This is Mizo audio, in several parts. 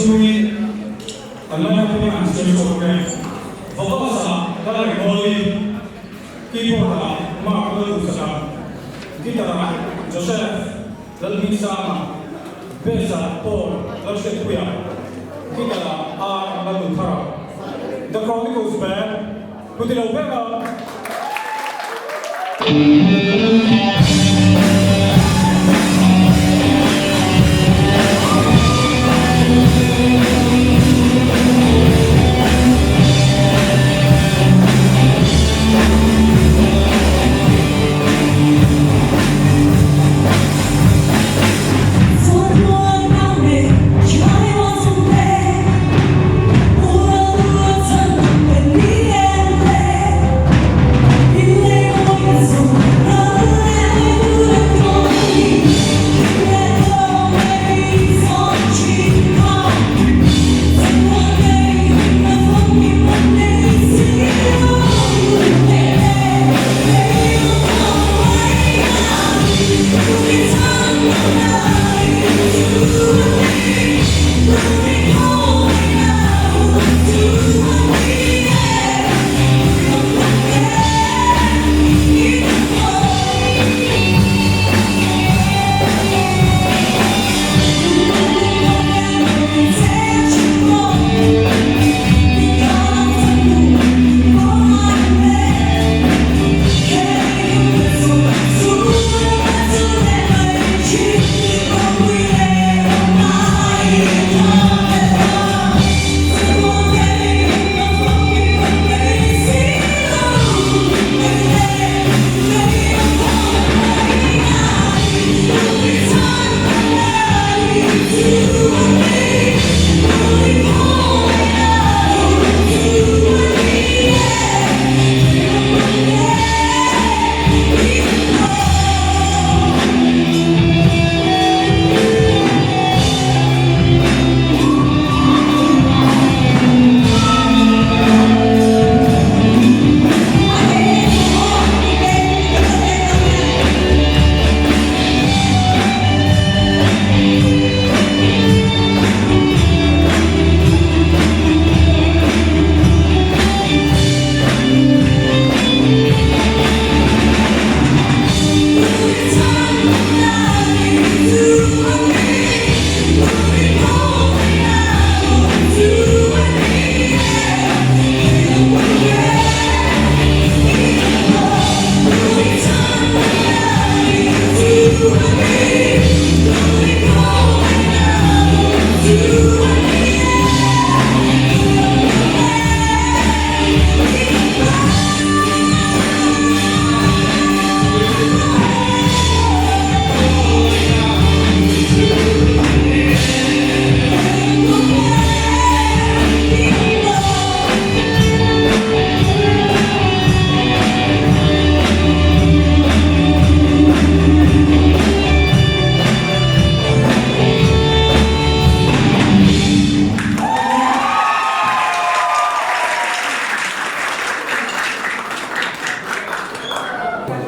chungin an line up hi an siam chhuak e. Vocals ah Lalengmawii, Keyboard ah Mark Lalduhsaka, Guitar ah Joseph Lalhmingsanga, Bass ah Paul Lalhriatpuia, Guitar ah R Lalnunthara. The Chronicles Band, Putilo Beka.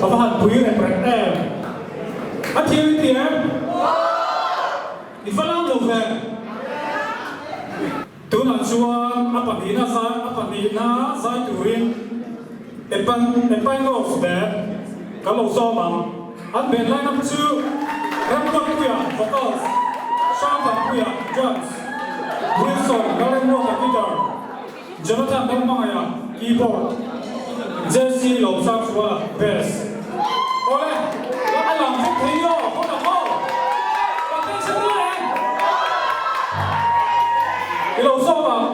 Ka va han pui rep rep em. A thiam in ti em? I va lam lo ve. Tunah chuan a pahnihna zai a pahnihna zai turin Epan Epainov band kan lo zawm ang. An band line up chu Ramruatpuia, vocals, Hrangthanpuia, drums, Wilson Lalremruata, guitar, Jonathan Lalhmangaia, keyboard, Jesse Lawmsangsuala, bass. Awle, a lang vek thei aw, haw tak aw! Kan tension dawn em? I lo zawm ang.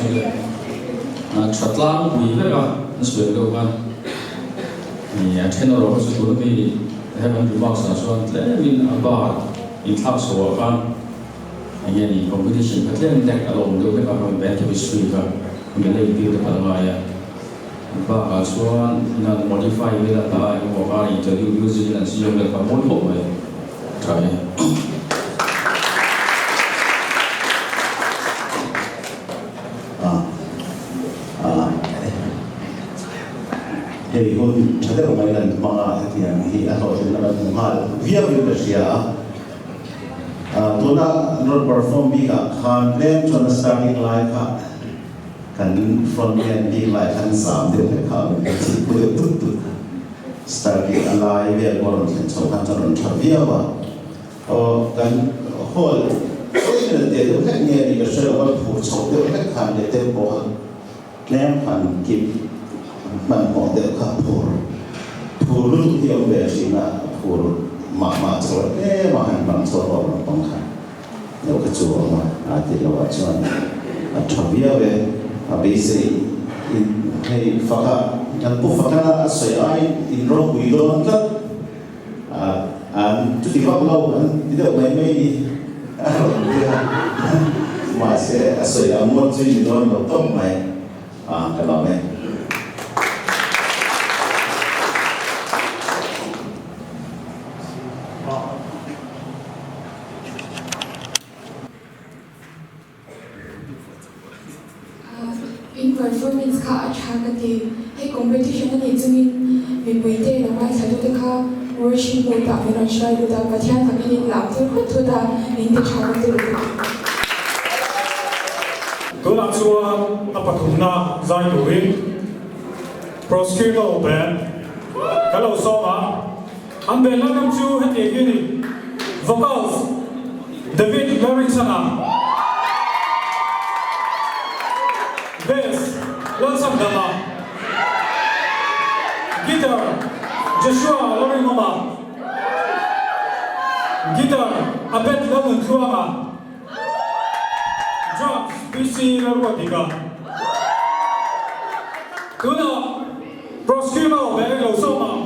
chu le tha tlangpui vek a an sawi deuh khan a then erawh kha chu tuna mi heaven remarks ah chuan tlemin a bar inthlak chho ah khan eng nge ni competition kha tlem hlek a la awm deuh hlek a band chemistry kha mi la intir te kha la ngai a bakah chuan in an modify vel a hla engemaw khan interview music in an siam vel kha mawi khawp mai tha e. Hei hun tha deuh mai kan hmang a, hetiang hi a hlawhtlinna kan hmu nghal viau in ka hria a. Tuna an rawn perform bikah khan tlem chuan a starting lai kha kan front man bik lai khan zam deuh hlek kha a awm thil phu deuh tut tut kha starting a lai vel pawh a rawn thlen chho khan chuan a rawn tha viau a. Aw kan hall eng eng teh deuh hlek nge ni ka hre lo a, phur chhoh deuh hlek khan leh tempo kha tlem han kip hmanhmawh deuh kha phur phur lutuk hi a awm ve thin a, a phur mah mah chho a tlem a han bang chho hlawm lampang kha deuh kha chu a awm a, a tih loh ah chuan a tha viau e, a beisei in hei faka kan pu fakana a sawi aiin in ropui dawn tlat. An chuti vak lo an ti deuh mai mai ni a rawn ti a, mahse a sawi ang ngawt chu i ni dawn lo tawp mai a ka lawm e. In performance kha a tha ka ti. Hei competition a nih chungin mipui te lo ngaithla tu te kha worship mood ah min rawn hruai lut a, Pathian fakin in lam thil khut thut a, min ti tha ka ti lutuk. Tunah chuan a pathumna zai turin Prosciutto Band ka lo sawm a. An bel la deuh chu hetiang hi a ni, Vocals, David Larrychana, Bass, Lalchhandama, Guitar, Joshua Lalringawma, Guitar, Abed Lalnuntluanga, Drugs, PC Lalruatdika. Tunah Proscrimo bag lo sawm ang.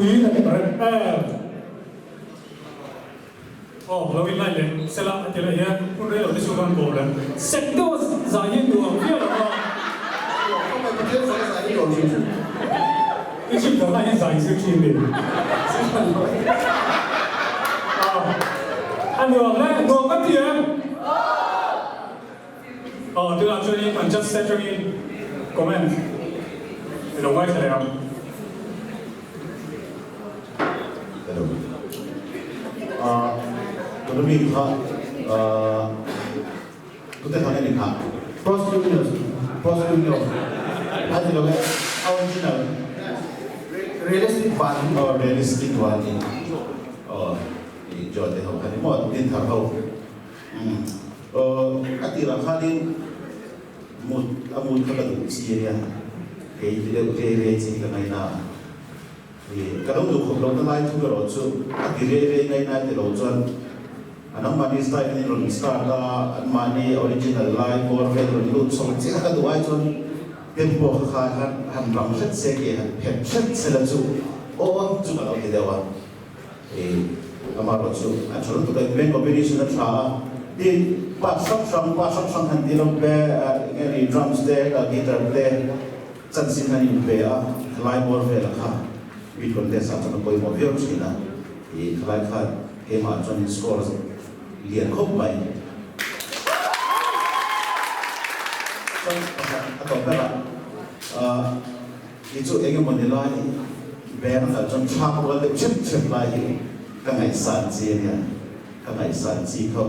pui leh rem em? Aw, lo in line leh sela a ti leh hian hun rei lo te chu kan kawm leh sek deuh a zai hi nuam viau lo a. Pathian fak a zai hi nuam hrim hrim. I chhim dang ah hian zai zir thin mi? Zir hman lo. A nuam le, nuam ka ti em? Aw, tunah chuanin kan chat set atangin comment i lo ngaithla leh ang. Hello. Ah, tuna mi kha ah tute kha nge ni kha? Prosecutor, prosecutor. A ti lo e, a original. Realistic van. Oh, realistic van ni. Oh, i jo te ho kha ni maw, din thar ho. Umm aw a tirah khanin mut a mut kha ka duh chi ania, kei ti deuh rei rei chi hi ka ngaina a, ih ka lo duh khawp lohna lai thu erawh chu a ti rei rei ngaina ti lo chuan a nangmahni style in rawn start a, anmahni original lai bawr vel rawn lut chho chiah ka duh ai chuan tempo kha kha han han rang hret se ke han phet hret sela chu aw chu ka lo ti deuh a. Amaherawh chu a tha lutuk a, main combination a tha a, tin part hrang hrang part hrang hrang han ti lo te eng nge drums te guitar te chanchin han inpe a, khalai bawr vel a kha beat contest ah chuan a pawimawh viau thin a, ih khalai kha keimah chuan in score lian khawp mai. Chuan pakhat a tawp berah Hi chu eng emaw ni lai beng a kal chuan thlak rual deuh hrep hrep lai hi ka ngaihsan chi a nia, ka ngaihsan chi kha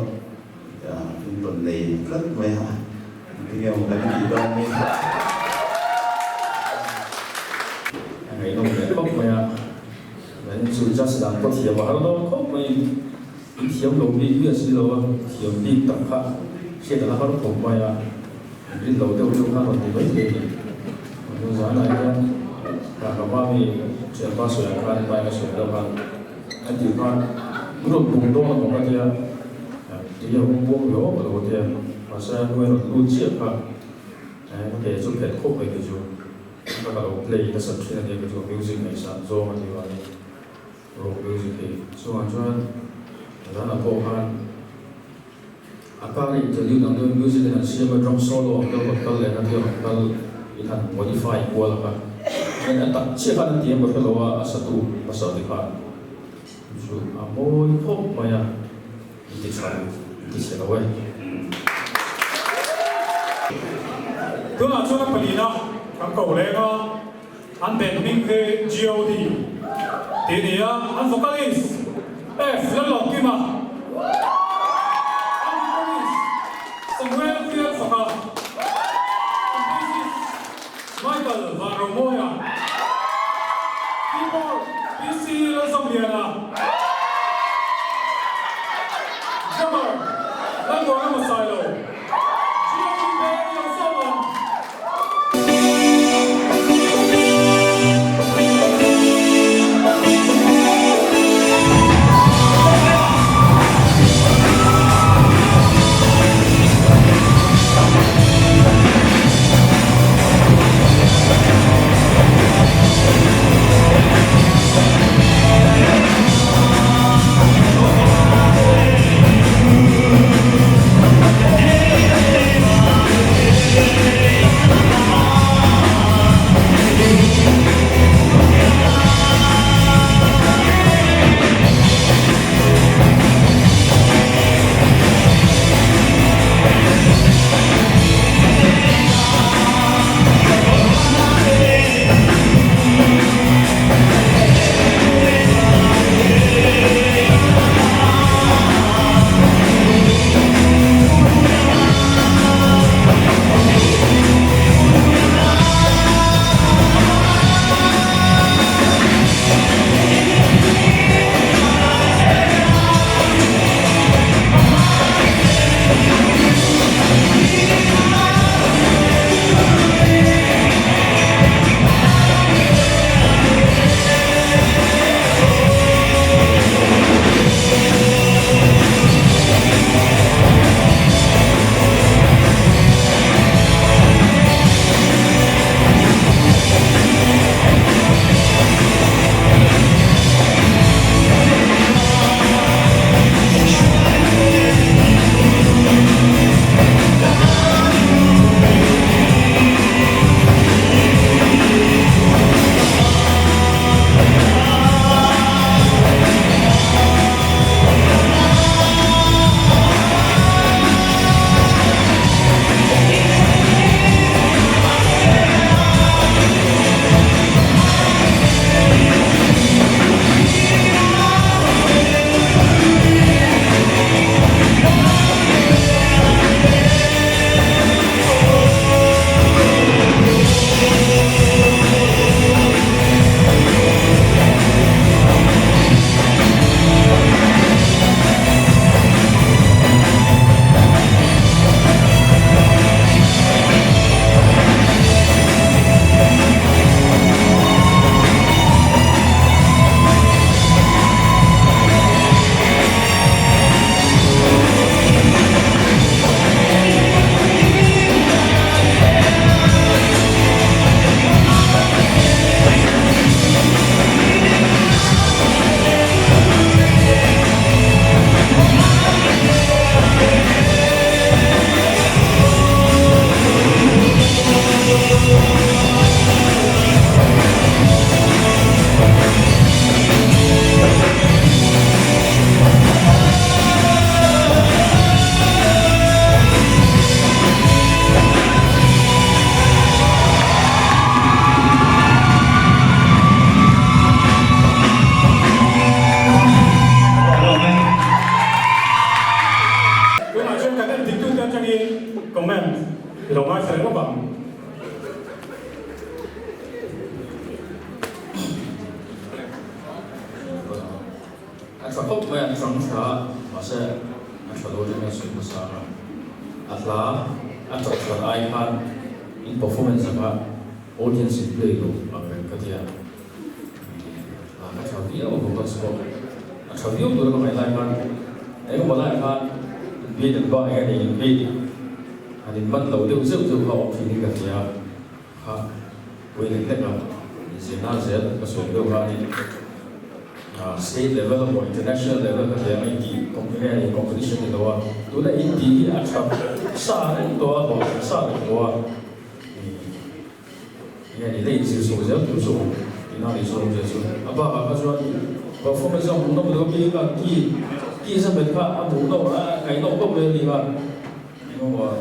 in rawn nei tlat mai a, engtin nge maw kan tih dawn ni. A ngaihnawm leh khawp mai a, zanin chu just dang pawh thiam a har dawn khawp mai, in thiam lo bik miah si lo a, thiam bik tak kha hriat a la har khawp mai a. Rin lo deuh deuh kha rawn ti mai thei a ni. Tun zanah hian Rahkapa mi thianpa sawiah khan bike a sawi deuh khan a tih khan min rawn bum dawn a mawk a tia, ti a hung buang ve awk lo a tia, mahse a hnuai rawn lut chiah kha ka ke chu phet khawp mai kei chu ka ka lo play nasat thin a nia kei chu music ngaihsan zawng a tih vangin rock music hi chungah chuan zanah pawh khan A kar interlude ang deuhin music in an siam a, drum solo ang deuh rawn kal leh na te rawn kal in han modify kual ang a. Chuan a tak chiah khan an ti em ka hre lo a, a satu hmasa te khan chu a mawi khawp mai a, in ti tha lo, in ti chhe lo e. Tunah chuan a palina kan ko leng a, an band hming hi GOD tih a ni a, an vocalist F Lalawmkima, an guitarist Samuel Fialfaka, an bassist Michael Vanromawia, keyboard PC Lalzawmliana, drummer Lalmuanawma Sailo, GOD band Losawm. A tha khawp mai an hrang tha a, mahse a tha lo ring a sawi hmasa a, a hla a tap that ai khan in performance anga audience in play lo ang reng ka tia, hla ka tha viau a vocals pawh a tha viau tur a ka ngaih lai khan engemaw lai khan in beat an ba eng a ni in beat han in man lo deuh zeuh zeuh kha awm thin hi ka tia. Kha pawhin lek lek a, inzirna zel ka sawi deuh khanin state level emaw international level ka hria mai tih competition ni lo a, tuna in tih hi a tha sa reng tawh a, hlawhtling sa reng tawh a, enge ni la inzir chho zel tur chu tihna ni chu awmzia chu. A bakah kha chuan performance a hmuhnawm deuh bik a, key key zamet kha a hmuhnawm a, ngaihnawm khawp mai a ni kha, engemaw.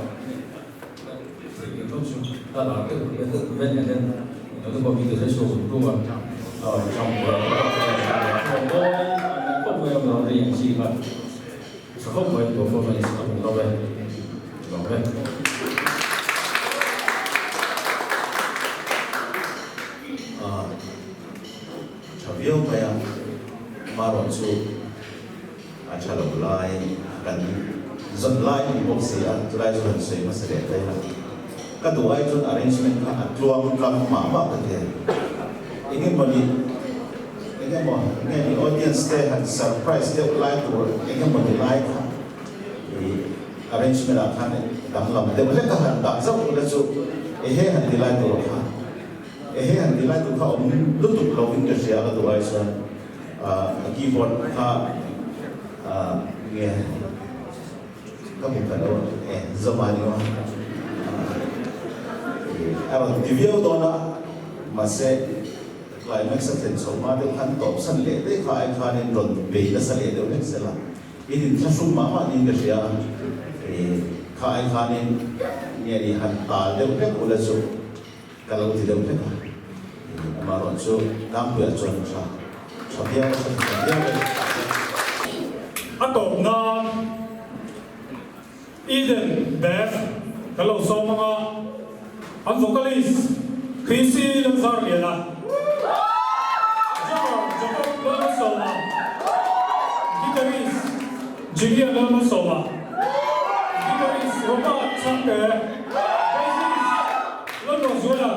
Tha viau mai a, marawh chu A tha lo lai kan zawn lai a ni bawk si a, chulai chu han sawi hmasa leh ta ila. Ka duh ai chuan arrangement kha a tluang tlang mah mah ka ti a. Eng emaw ni, eng emaw nge ni audience te han surprise deuh lai tur eng emaw ni lai kha i arrangement ah khan danglam deuh hlek a han dah zauh ula chu ehe han ti lai tur kha ehe han ti lai tur kha awm lutuk lovin ka hria a ka duh ai chuan. A keyboard kha nge ka hmu pha lo e Zoma ni aw a rawn ti viau dawn a mahse climax a thlen chho hma deuh khan tawp san leh daih kha ai khanin rawn bei nasa leh deuh hlek sela in inthlahrung mah mah niin ka hria a kha ai khanin nge ni han tal deuh hlek ula chu. Ka lo ti deuh hlek a, amaherawh chu Tlangpuiah chuan tha tha viau a, tha tha viau e. A tawp nan Eden Beth kan lo sawm ang a, an vocalist Chrissy Lalzarliana, drummer Jacob Lalmalsawma, guitarist Julian Lalmalsawma, guitarist Robert Chhangte, bassist Lalruahzuala.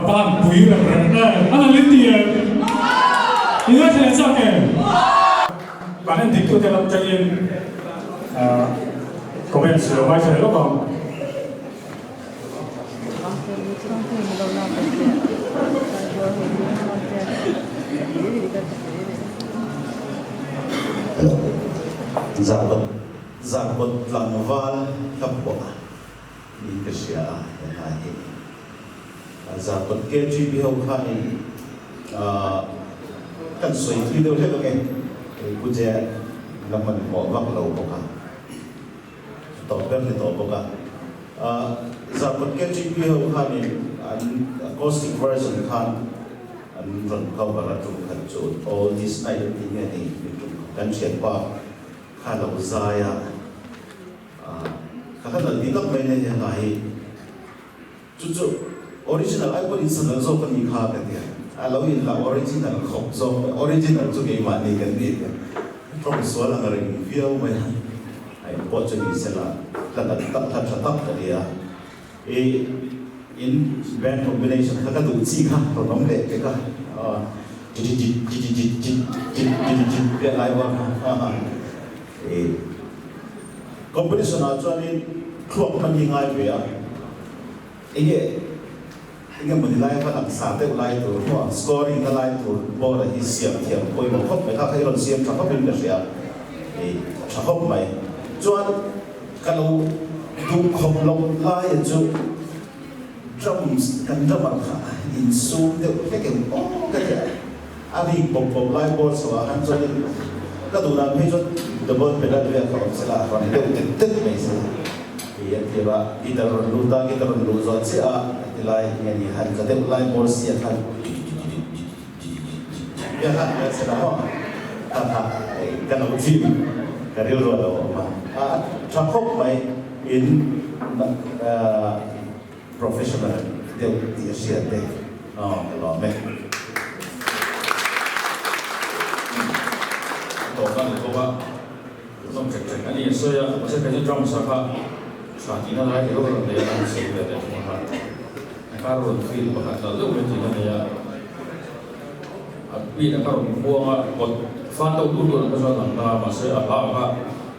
A va han pui rem rem em! A nalh in ti em? In ngaithla leh chak em? Kan en dik tute lam tangin comments lo ngaithla leh lawk ang. Zarkawt Zarkawt tlangval ka phuah a niin ka hria a he hla hi. Zarkawt KGB ho khanin kan sawi thui deuh hlek ang e, Pu Jack la hmanhmawh vak lo bawk a. Tawp ber ni tawh bawk a. Zarkawt KGP ho khanin an acoustic version khan an rawn cover a tum khat chu All This Night an tih nge ni mi tum kan thianpa kha lo zai a ka kha nalh ti tak mai nia he hla hi chu chu original ai pawhin sanal zawk a nih kha ka tia a lo inla original khawp zawk mai original chu keimahni kan ni tia tawng sual ang reng viau mai a a in pawh chu ni sela hla tak tak hla tha tak ka ni a i in band combination kha ka duh chi kha rawn awm leh pek a chi chi chi chi chi chi chi chi chi chi vel lai var kha i competition ah chuanin thluak hman hi ngai ve a. Enge enge mawni lai va lang sa deuh lai tur maw scoring na lai tur board a hi siam thiam pawimawh khawp mai kha kha i rawn siam tha khawp in ka hria i tha khawp mai chuan ka lo duh khawp loh lai a chu drums kan drummer kha in sum deuh hlek em aw ka ti a a rik bawp bawp lai board chho ah khan chuan in ka duh dan phei chuan double pedal vel kha awm sela a rawn deuh tet tet mai sela. Ti an ti a, guitar rawn lut a, guitar rawn luh zawh chiah a, tilai nge ni han tla deuh lai bawr si a khan tia khan vel se la maw kha kha ka lo thin ka rilru a lo awm a, a tha khawp mai in professional deuh tih a hriat e, aw ka lawm e. Tawp a ni bawk a. Zawm ṭek ṭek a ni a sawi a, mahse kei chu drums ah kha ṭha tihna lai hleuh rawn nei a, an sawi ve leh thung a kha. A kar rawn feel pakhat dal deuh mai tihna nei a, a beat a ka rawn buang a, kawt fan deuh dut dut ang kha chuan a lang ta a, mahse a hla kha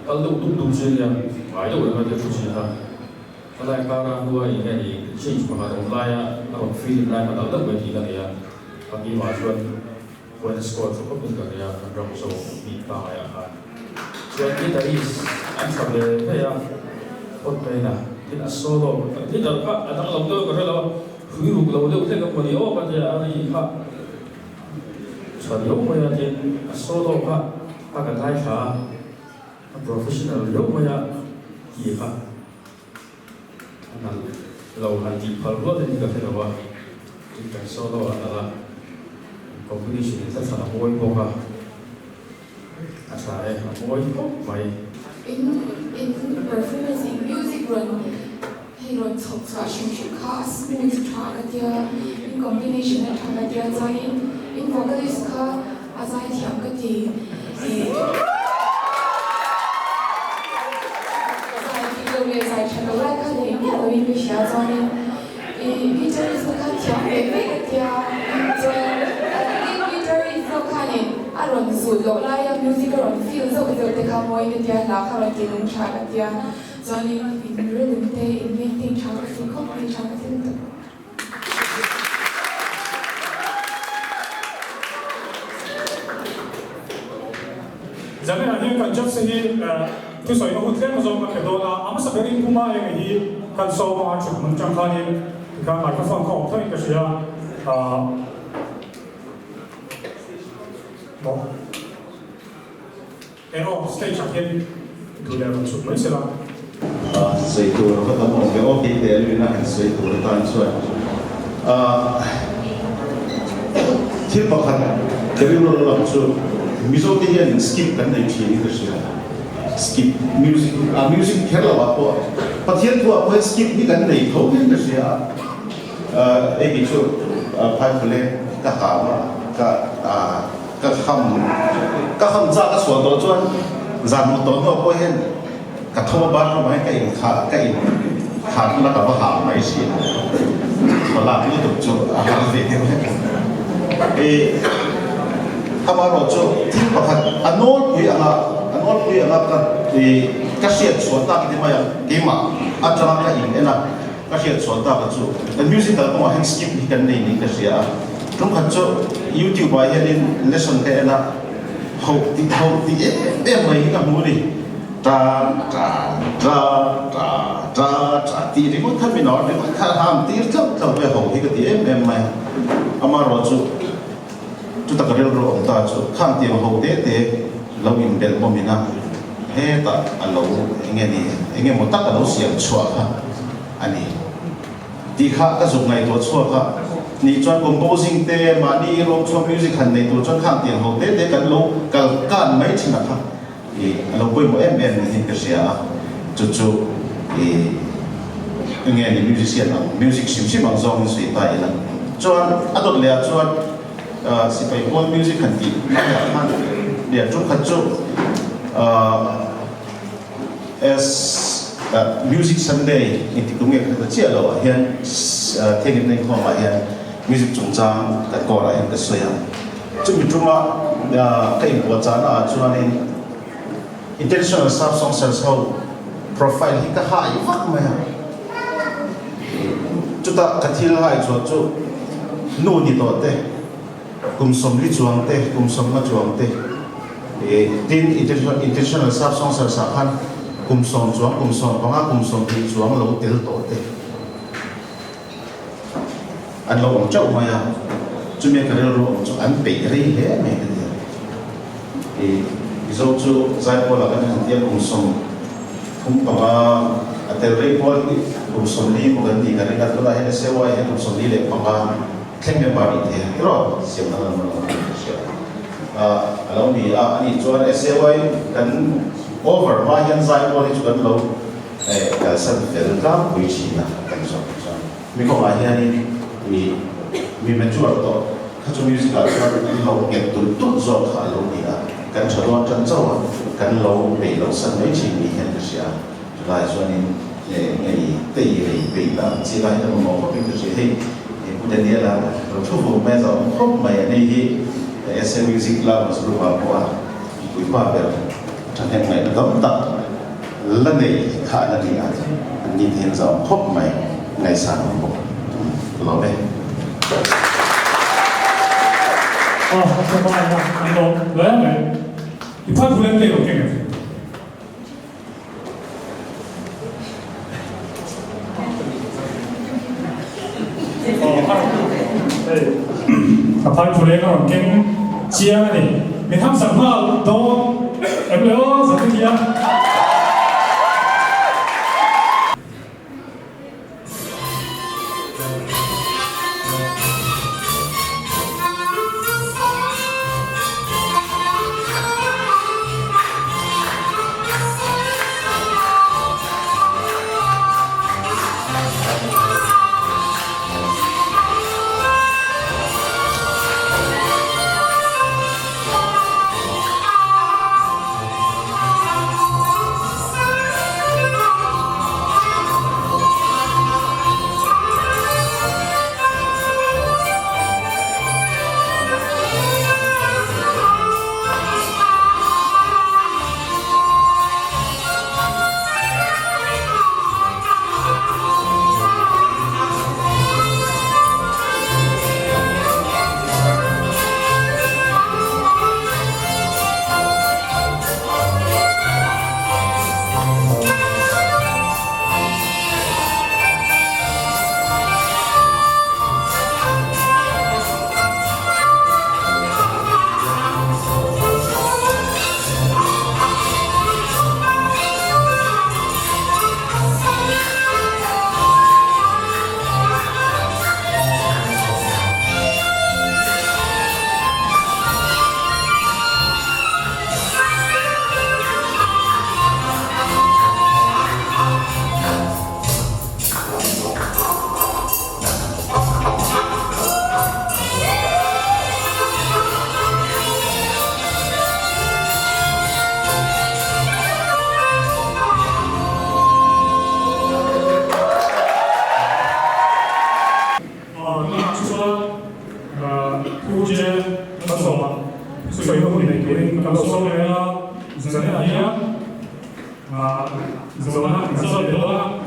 kal deuh dup dup chi a nia, ngai deuh reng a tia thu chi kha. A lai kara hnua eng nge ni change pakhat awm laia a rawn feeling lai kha dal deuh mai tihna nei a, a keimah chuan Point score chu khawpin ka nia kan ram zo bik pangai ah khan chuan guitarist an tha ve ve a hot main a tin a solo guitar kha a danglam deuh ka hrelo a hrui ruk lo deuh hlek a maw ni aw ka tia a ri kha tha riau mai a tin a solo kha a ka ngaithla a a professional riau mai a tih kha a nalh lo han tih phal rual in ka hre lo a, tin kan solo a nalh a, competition in thlathlan a mawi bawk a, a tha e, a mawi khawp mai. In in performance in music rawn hei rawn chhawp chhuah hrim hrim kha a smooth tha ka tia, in combination a tha ka tia chuanin in vocalist kha a zai thiam ka ti. Zai dik lo leh zai tha lo lai kha nei miah loin ka hria chuanin i guitarist te kha thiam ve ve ka tia chuan lead guitarist zawk khanin a rawn zut loh laia music a rawn feel zauh zauh te kha mawi ka tia hla kha rawn ti nung tha ka tia chuanin in rhythm te in maintain tha ka ti khawp mai tha ka ti lutuk. Zanah hian kan judge te hi thusawi a hun tlem zawng kan pe dawn a, a hmasa berin Pu Maenga hi kan sawm a, thut hmun atang khanin tikhan microphone kha awm thawin ka hria a, maw e aw stage ah hian duh leh rawn chhuk mai sela. Sawi tur a va tam awm ve aw kei te luina han sawi tur atan chuan thil pakhat ka rilru lo lang chu Mizo te hian skip kan nei thin in ka hria skip music a music kher lo ah pawh Pathian thu ah pawh hian skip hi kan nei tho in ka hria a hei kei chu phaiphule ka hau a ka ka ham ka ham chak a chhuah tawh chuan zan mut tawh hnuah pawh hian Ka tho a bathroom ah hian ka in kha ka in khat na ka va hah mai si. Thawlak lutuk chu a har ve deuh hlek a. I amaherawhchu thil pakhat a nawlpui anga a nawlpui anga ka i ka hriat chhuah tak ni mai a, keimah atanga ka in en a, ka hriat chhuah tak a chu kan musical kawngah hian skip hi kan nei niin ka hria a. Tumkhat chu YouTube ah hianin lesson ka en a, hoh tih hoh tih em em mai hi ka hmu a ni. Ṭa ṭa ṭa ṭa ṭa ṭa tih ringawt kha min awrh ringawt kha ham tir tlauh tlauh ve ho hi ka ti em em mai a. Amaherawhchu chuta ka rilru awm ta chu khang tiang ho te te lo inbelh bawmin a, hetah a lo enge ni enge maw tak a lo siam chhuah kha a ni. Tih kha ka zuk ngaihtuah chhuak a, nih chuan composing te mahni rawng chhuak music han nei tur chuan khang tiang ho te te kan lo kal kan mai thin a kha i a lo pawimawh em em niin ka hria a, chu chu i enge ni musician ang music hrim hrim ang zawngin sawi ta ila chuan a dawt leh ah chuan sipai pawl music han tih mai ah khan lian tum khat chu As Music Sunday inti tum nge ka hre ta chiah lo ah hian Thengin Nengkhawm ah hian music chungchang kan kawl ah hian ka sawi a. Chumi tuma ka inpuahchahna ah chuanin International Staff Songsters ho profile hi ka hai vak mai a. Chutah ka thil hai chhuah chu nu ni tawh te, kum 40 chuang te, kum 50 chuang te, Tin, International Sap Songsters ah khan kum 10 chuang, kum 15, kum 20 chuang lo tel tawh te an lo awm teuh mai a, chumi ka rilru awm chu an peih rei hle mai ka ti a. Mizo chu Zaipawl ah kan han tia kum 35 a tel rei pawl hi kum 40 maw kan ti ka ring a, tunah hian SAY hian kum 45 thleng member nih thei a tiraw siam dang an rawn awm ka hria a a lo ni a ani chuan SAY kan over hma hian zai pawl hi chu kan lo kalsan fel tlangpui thin a kan zawk chuan mi kawngah hianin mi mi mature tawh kha chu music ah chuan an lo nghet tulh tulh zawk kha a lo ni a kan tha dawn tan chauh a kan lo peih loh san mai thin ni hian ka hria a chulai chuanin Ngei tei rei peih la ang chi lai ka mamawh khawp in ka hria hei Pu Daniel a lo thu vung mai a zawh khawp mai a nei hi SA Music Lovers group ah pawh a puipa ber thahnem ngaihna tam tak la nei kha an ni a an ni te hian zawh khawp mai ngaihsan awm bawk ka lawm e. Aw, ka pa ina an lawm hle mai. I phal phul em tei lo keng em? Ka phai phuleng a rawn keng chiang a ni. Min hamsak nghal dawn em le aw zan te hian. Zawhna kan zawt leh dawn a.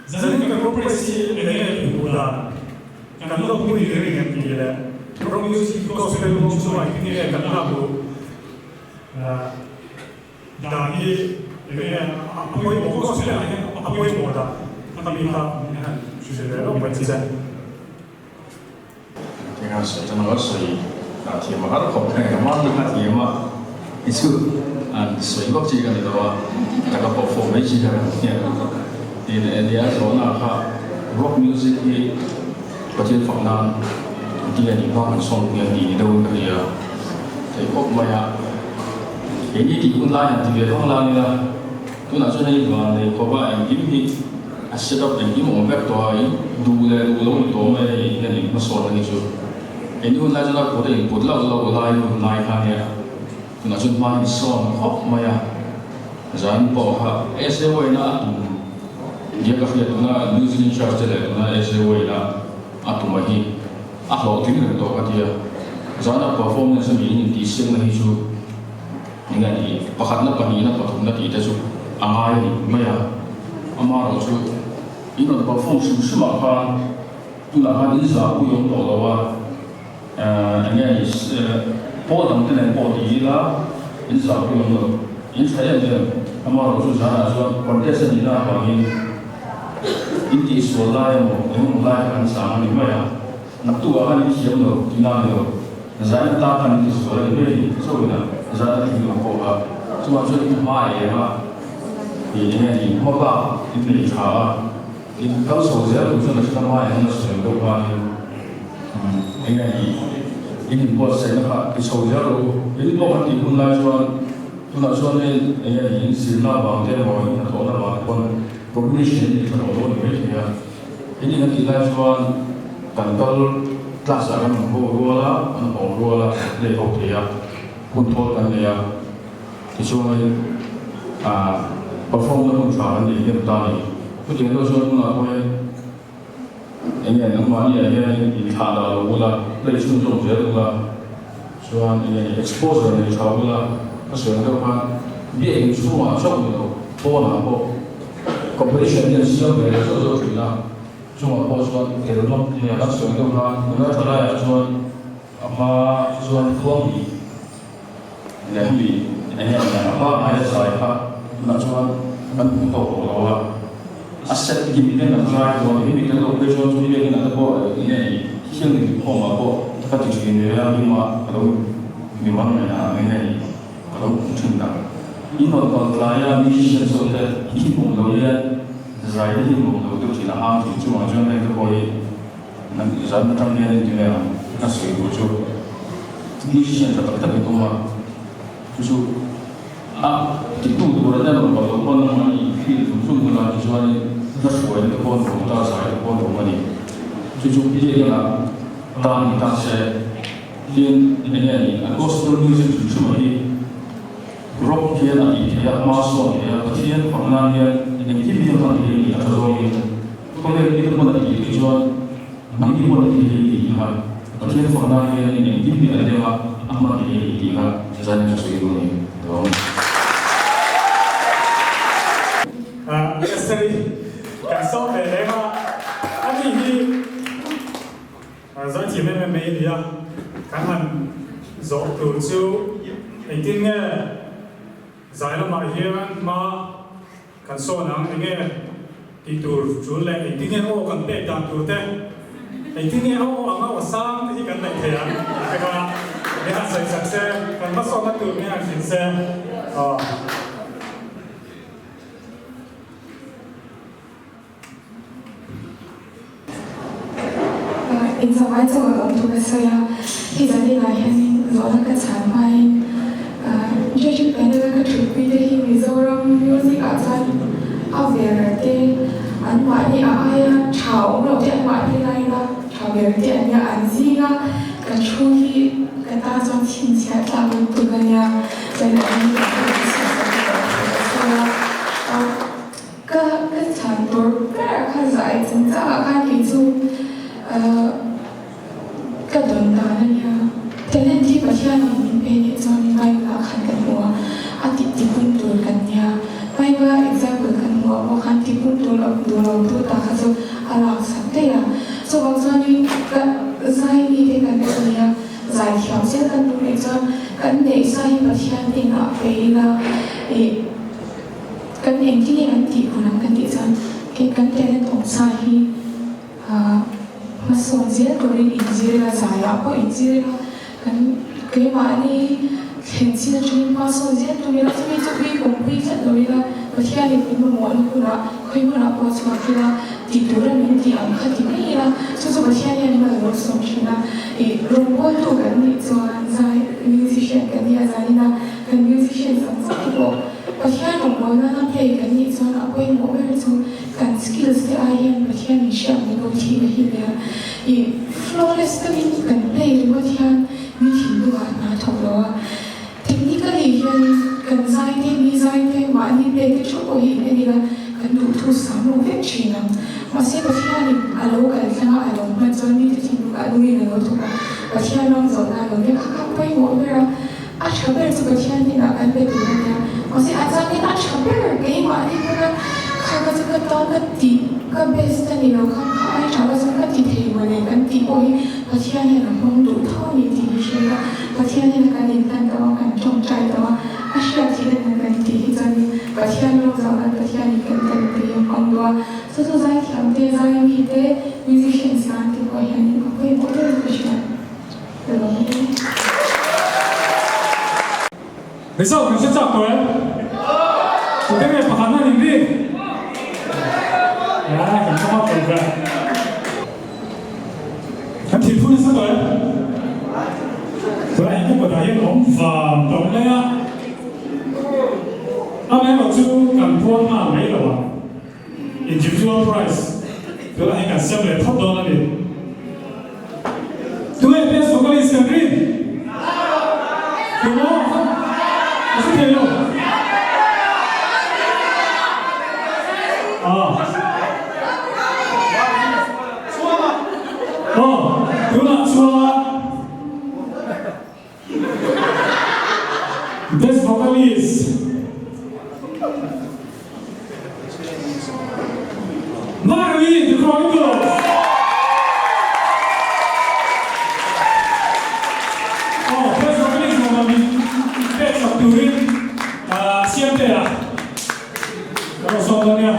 Zanin kan congress hi eng nge inhmuh dan kan lo pui ring em tih leh Rock Music Gospel hmang chungah hi nge kan lak luh dan hi eng nge a pawimawh gospel ah hian a pawimawh dan a mi kha min han hrilh leh lawk mai che. Eng a sawi chuan a sawi a thiam a har khawp kha eng a hma thiam a hi chu an sawi vak chi ka ni lo a taka pawh fawh mai chi kha ka ni a tin nia zawhna kha rock music hi Pathian fak nan ti a nih hma kan sawn pui an tih ni deuhin ka hria theih khawp mai a keini tih hun lai han ti ve vang lan ila tunah chuan hei van nei khawp a engkim hi A set up engkim awm vek tawh a, in duh leh duh lo ni tawh mai a hei hian in hmasawn a ni chu. Keini hun lai chuan a kut a input lauh lauh lai hun lai kha nia, tunah chuan hma in sawn khawp mai a, zan pawh kha SAY na a tum nia ka hriat tuna New Zealand Church te leh tuna SAY na a tum a hi a hlawhtling reng tawh ka tia, zan a performance a mi in intihsiakna hi chu Eng a ni? Pakhatna, pahnihna, pathumna tih te chu a ngai a ni mai a. Amaherawh chu in rawn perform hrim hrim ah khan tunah khan in zah pui awm tawh lo a, eng nge ni pawl dang te nen pawh ti ila in zah pui awm lo. In tha em em. Amaherawh chu zanah chuan contest a nihna avangin in tihsual lai emaw eng emaw lai kha kan chang a ni mai a. Naktuk ah khan in thiam lo tih na ni lo. Zaina ta khan in tisual a ni mai ni chauhin a zaina thing lo pawh kha chungah chuan in hma eng a ih eng nge ni hma bak in nei tha a in kal chho zel tur chuan a hre hma eng a sawi deuh khanin eng nge ni in inbuatsaihna kha ti chho zel rawh u in pawh kan tih hun lai chuan tunah chuan hei eng nge ni in zirna vang te emaw in hnathawhna vang te pawn recognition in ti tha tawh lo a ni maithei a. In in a tih lai chuan kan kal class ah kan awm ho rual a, kan awm rual a, kan play ho thei a, hun thawl kan nei a, tichuanin ah perform na hun tha kan nei hnem ta a ni. Chutiang deuh chuan tunah pawh hian eng nge nangmahni ah hianin inthlah dah lo ula, play chhunzawm zel ula, chuan eng nge exposure nei tha ula, ka sawi ang deuh khan biakinn chhungah chauh ni lo pawnah pawh Competition hi an siam ve leh zawh zawh thin a, chungah pawh chuan tel lam nia kan sawi deuh khan nula tha laiah chuan a hma chuan khuang hnih leh hemi eng nge a hma aia zai kha tunah chuan kan hmu tawk tawh lo a, a set kim ten an zai tawh a ni. Hemi tel lo phei chuan chu biakin ah te pawh eng nge ni thiang inkhawmah pawh ka ti thin ve a, hlimah ka lo mi mang eng nge ni. Ka lo hmu thin tak. In rawn kal tlai a, musician zawk te hi hmuh lo hian zai te hi hmuh lo deuh thin a hang thin chungah chuan heng te pawh hi nan zan atang hian in ti ve ang ka sawi duh chu musician tha tak tak in awm a chu chu a ti tu tur an rawn kal loh pawn an in feel zung zung hun a tichuan in hla hruai te pawh an awm ta zai te pawh an awm a ni chu chu biakinn ah tan ni ta se. Tin, eng nge ni, a gospel music hrim hrim hi rock hian a tih theih a, hma sawn theih a, Pathian fak nan hian engkim hi a hman thei a ni, a tha zawngin. Khawvel hi ka hman a tih theih chuan nangni hman a thei a ni tih kha, Pathian fak nan hian engkim hi a leng a, a hman thei a ni tih kha zan in ka sawi duh a ni. Dawng. Esther-i kan sawm ve leng a, ani hi. Zaithiam em em mai a ni a, kan han zawh tur chu engtin nge zai lamah hian hma kan sawn ang, enge tih tur tul leh engtin nge aw kan pek dan tur te, engtin nge aw ang aw sang te hi kan neih thei ang tih te kha min han sawi sak se, kan hmasawnna tur min han hrilh se aw. Inzawmai chu a awm tur a sawi a, hei zaninah hianin zawhna ka chhan hmain Judging panel a ka thutpui te hi Mizoram music ah chuan a ber te an mahni a aia tha awm loh te an mahni laina tha ber te an nia, an zinga ka thu hi ka tan chuan chhinchhiah tlak lutuk a nia, chuan an ni ang pawh hi chhinchhiah tlak lutuk a sawi a. Ka ka chhan tur ber kha zai chungchang ah khan kei chu ka dawn dan a nia. Talent hi Pathian in min pe nih chuan Bible ah khan kan hmu a, a tih ti hun tur kan nia. Bible a example kan hmu a. lawmtu ta kha chu a laksak daih a. Chuvang chuanin ka zai mite kan chu nia zai thiam zel kan tum leh chuan kan neih sa hi Pathian hnenah pe ila ih kan engtin nge kan tih hun ang kan tih chuan kan talent awm sa hi Hmasawn zel turin inzir ila, zaiah pawh inzir ila, kan keimahni thlen chin atangin hmasawn zel tur ila, chumi chu hui kawngpui tlat lo ila, Pathianin min mamawhna hunah khawi hmunah pawh chhuak ila tih tura min tih ang kha ti mai ila, chu chu Pathian hian hma lo sawm thin a, ih rawngbawltu kan nih chuan zai musician kan nih a zanin a, kan musician zawng zawng te pawh Pathian rawngbawlna nana play kan nih chuan a pawimawh ber chu Kan skills te ai hian Pathian in hriat min lo thih na hi nia. I flawless takin kan play ringawt hian mi thinlungah hna thawk lo a. Technically hian kan zai te, mi zai te, mahni play te theuh pawh hi in en ila kan duhthu sang lo vek thin ang. Mahse Pathian in a lo kal thleng a, a lo hman chuan mite thinlungah lungin a lo thawk a. Pathian ram zawhna a lo nia kha kha pawimawh ber a. A tha ber chu Pathian hnenah kan pe tur a nia. Mahse a changin a tha ber keimahni hmuna kha ka chu ka tan ka tih ka best a ni lo kha kha ai tha ka chu ka ti thei maw le kan tih pawh hi Pathian hian a hmang duh tho a ni tih hi hria ila Pathian hian kan inhlan tawh a kan tawngtai tawh a a hriat theih a kan tih hi chuanin Pathian rawng zawh nan Pathianin kan tel te hi a hmang duh a. Chu chu zaithiam te zai mi te musicians tan te pawh hianin a pawimawh ber in ka hria. Result kan hre chak tawh em? Tute nge pakhat nan in rin? Ah, kan hma tawh ve. Kan thil phun nasa tawh em? Tunah in kawtah hian awm vang tawh mai a. Amaherawhchu kan puang nghal mai lo ang. Individual prize tunah hian kan sem leh phawt dawn a ni. Tunge best vocalist kan rin? Tumaw? A hre thei lo. Ah. Aw, tunah chuan Best vocalist Marley The Chronicles. Aw, best vocalist lawmman min pek sak turin Siamtea ka lo sawm dawn nia.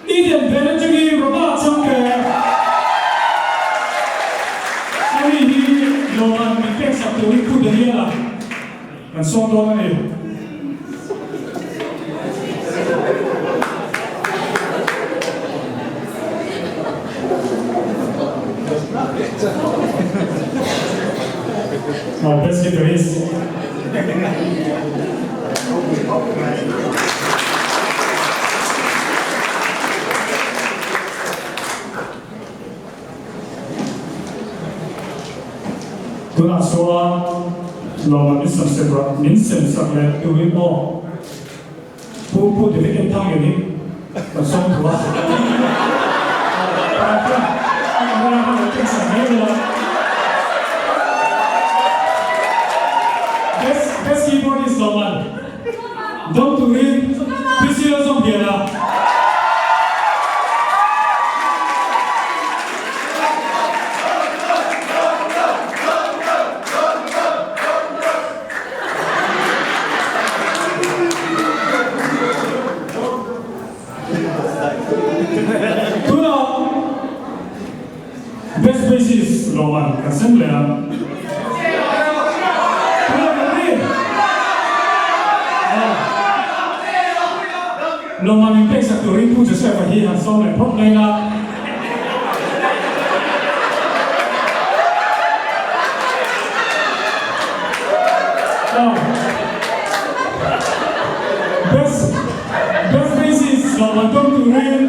Eden vel atangin Robert Changte ani hi lawmman min pek sak turin Pu Daniel-a kan sawm dawn a ni. Aw, best guitarist. Tunah chuan lawmman min sem sak rawh, min sem sak leh turin aw Pu Pu David en thang lian hi kan sawm thu a. Best best keyboardist lawmman dawng turin Priscilla Zawmliana. Tunah Best Bassist lawmman kan sem leh a. Tunah kan ri. Lawmman min pek sak turin Pu Joseph-a hi han sawm leh phawt mai la. Best Best Bassist lawmman tum turin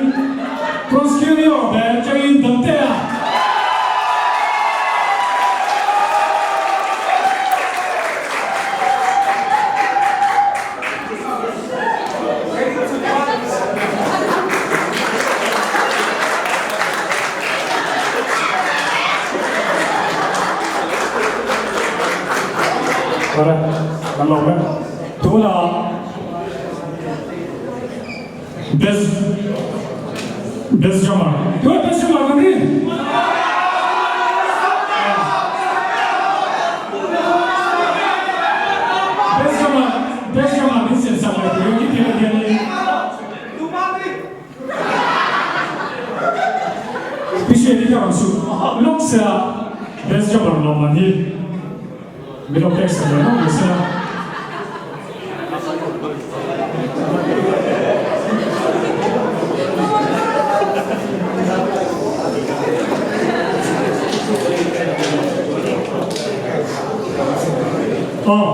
Proscunio band atangin Damtea. Awle, kan lawm e. Tunah Best Best Drummer. Tunah Best Drummer kan rin. Best Drummer Best Drummer min siam sak leh turin i thil hianin Pi Hriati ka rawn chhuk lawk se a, Best Drummer lawmman hi min lo pek sak leh lawk ve se la. Aw,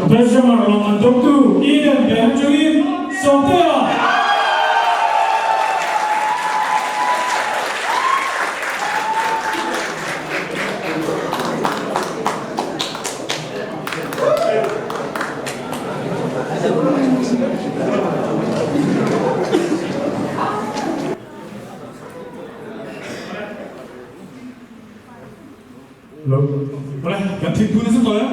Best Drummer lawmman dawngtu Eden Band atangin Sawmtea! Awle, kan thingpui nasa tawh em?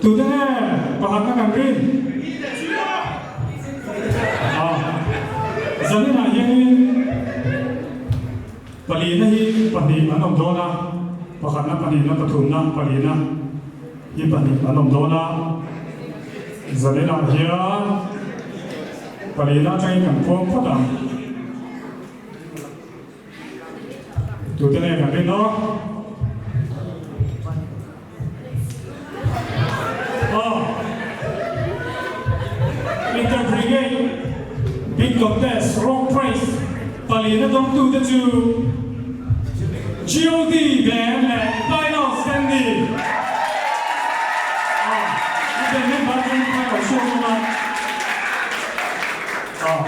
Tute nge pakhatna kan rin? Zaninah hianin palina hi pahnih an awm dawn a, pakhatna, pahnihna, pathumna, palina hi pahnih an awm dawn a. Zaninah hian palina atangin kan puang phawt ang. Tute nge kan rin aw? Aw. Inter Brigade Big Contest Rock Prize palina dawngtute chu GOD Band leh Pinos an ni. Aw, a band member chu an chhuak hlawm a. Aw.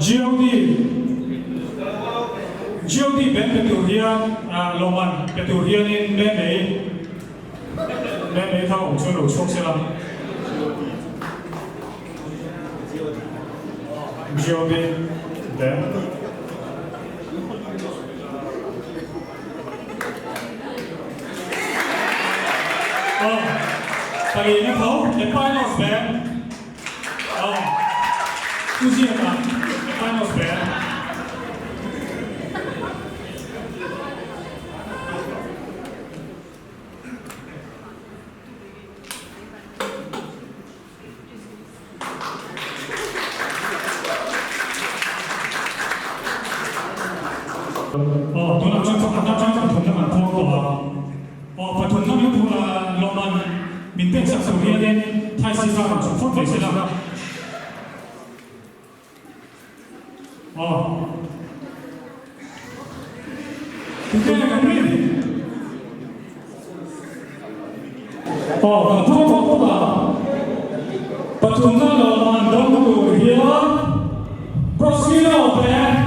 GOD GOD ben pe tur hian lawmman pe tur hianin me mei me mei kha awm chuan lo chhuak se la. GOD ben. Aw, palina tho, Epinos ben. Aw, Pu Ziaka, Finals ve. Aw, tunah chuan pakhatna atang pathumna kan puang tawh a. Aw, pathumna min phu a, lawmman min pek sak tur hianin Thai Sika rawn chhuk phawt mai se la. Aw. Tute kan rin. Aw, kan puang phawt phawt a. Pathumna lawmman dawng tur hian Prosino Band.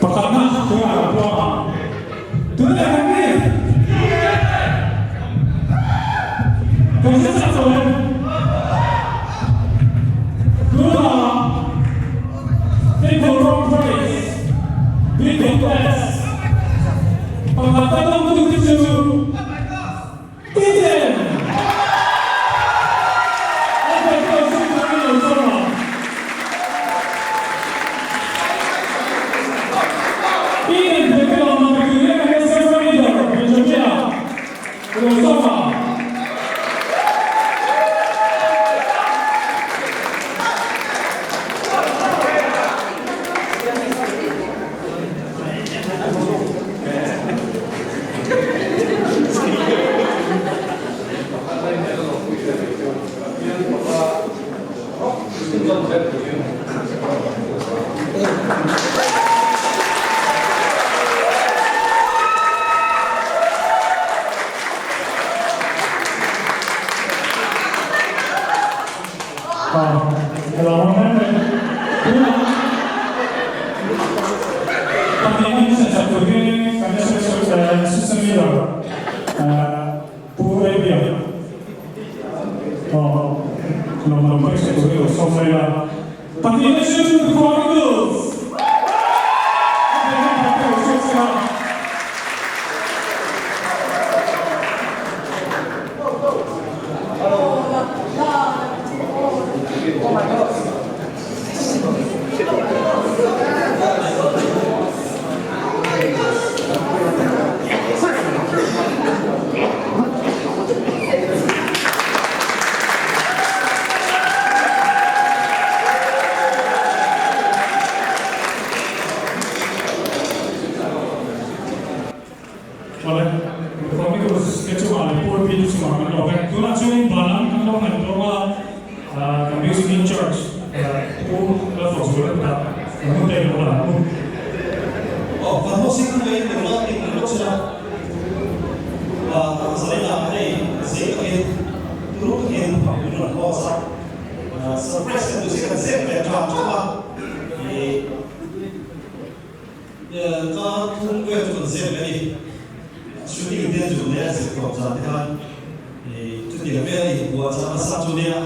Pakhatna tunah kan puang ang. Tunah kan ni. Kan hre chak tawh em? Tunah People Rock Praise Big Contest pakhatna dawngtu te chu Eden! A petu chu kan lo zawm ang. Eden petu ang a petu hian kan SFM leader Benjamina lo zawm ang. Hello. Tunah pahnih in sak tur hi kan Assistant Leader Pu Abia lawm lo pek sak tur hi lo sawm mai a. Pahnihna chu Chronicles a hmel a hmuh te lo hriat sak a. Awle, Chronicles te chungah leh Pulpit te chungah kan lawm e. Tunah chuanin Balam kan lo ngaih tawng a, kan Music in Charge Pu Lalfawkzuala kutah kan hun te lo la ang u. Aw, kan hawsing a ngei lo la tih kan lo chhun a, Zalina hei zei takin turu takin min rawn host a, surprise kan duh si kan zep leh tha teuh a, ih. Ka thum vel chu kan zep leh a ni. Shooting te chu leh a zir tawp zan te khan chutiang vel a inbuah chah nasa chu nia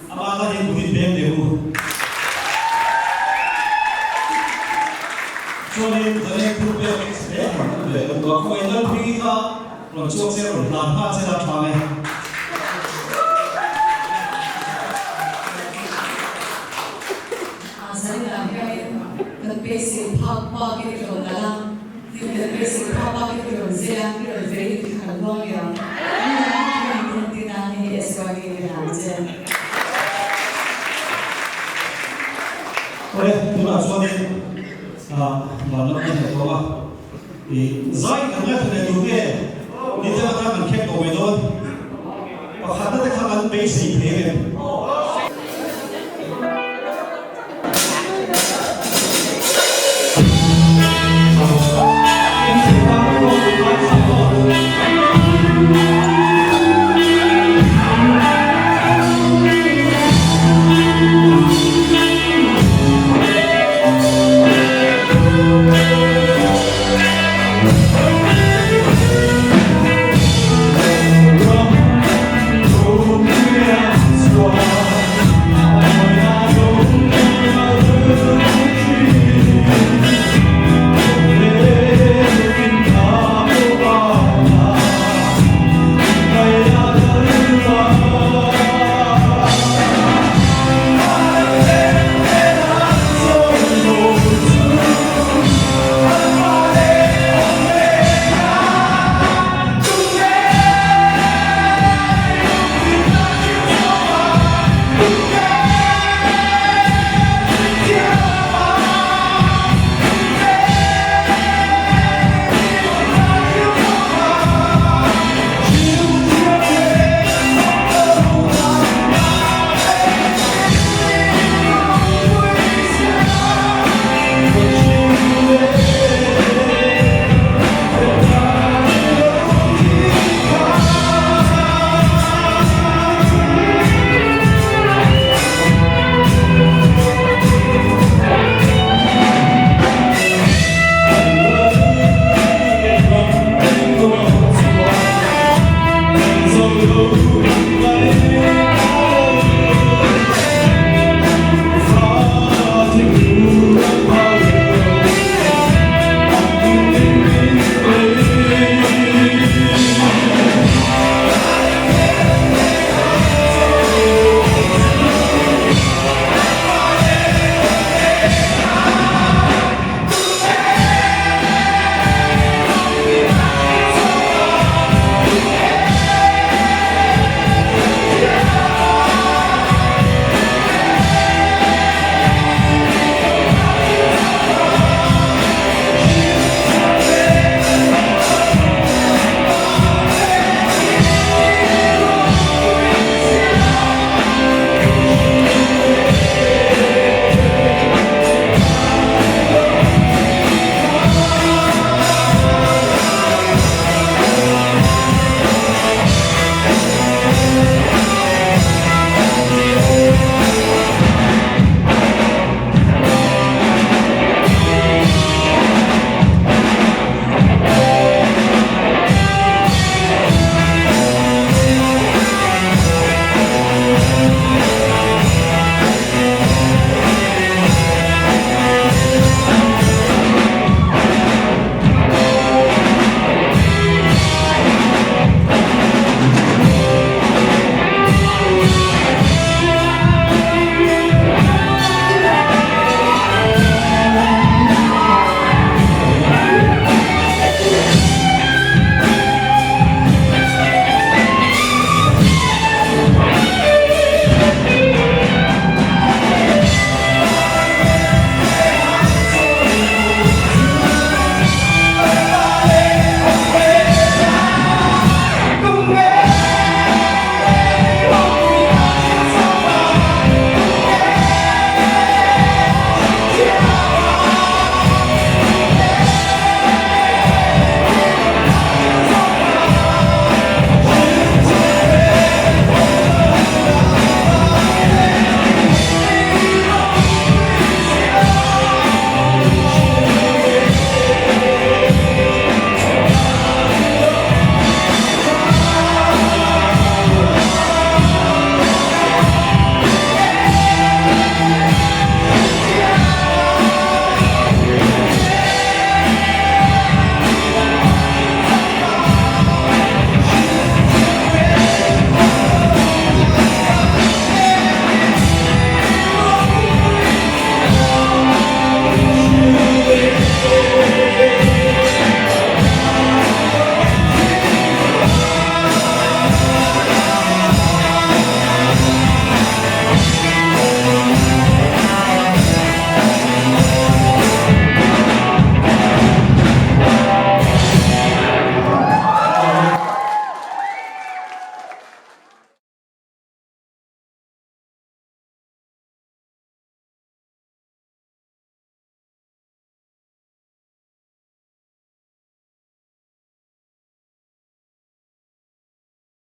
amah khan in putin beng deuh u. Chuanin Zaleng thum vel hle a rawn awm leh kan duh a, khawngaih Lalhmingi kha rawn chhuak se rawn hlan nghal che la tha nge. Zaninah hianin kan beisei phak bakin i rawn nalh a, tin kan beisei phak bakin i rawn zeh a, i rawn vei lutuk hi kan luang leh ang. Nilai hian min rawn tin a, hei hi SYD in i hlan che. Awle, tunah chuanin van lam kan hmu tawh a, i zai kan ngaithla leh tur nge ni te atang kan khek tawh mai dawn? Pakhatna te kha kan beisei thei em?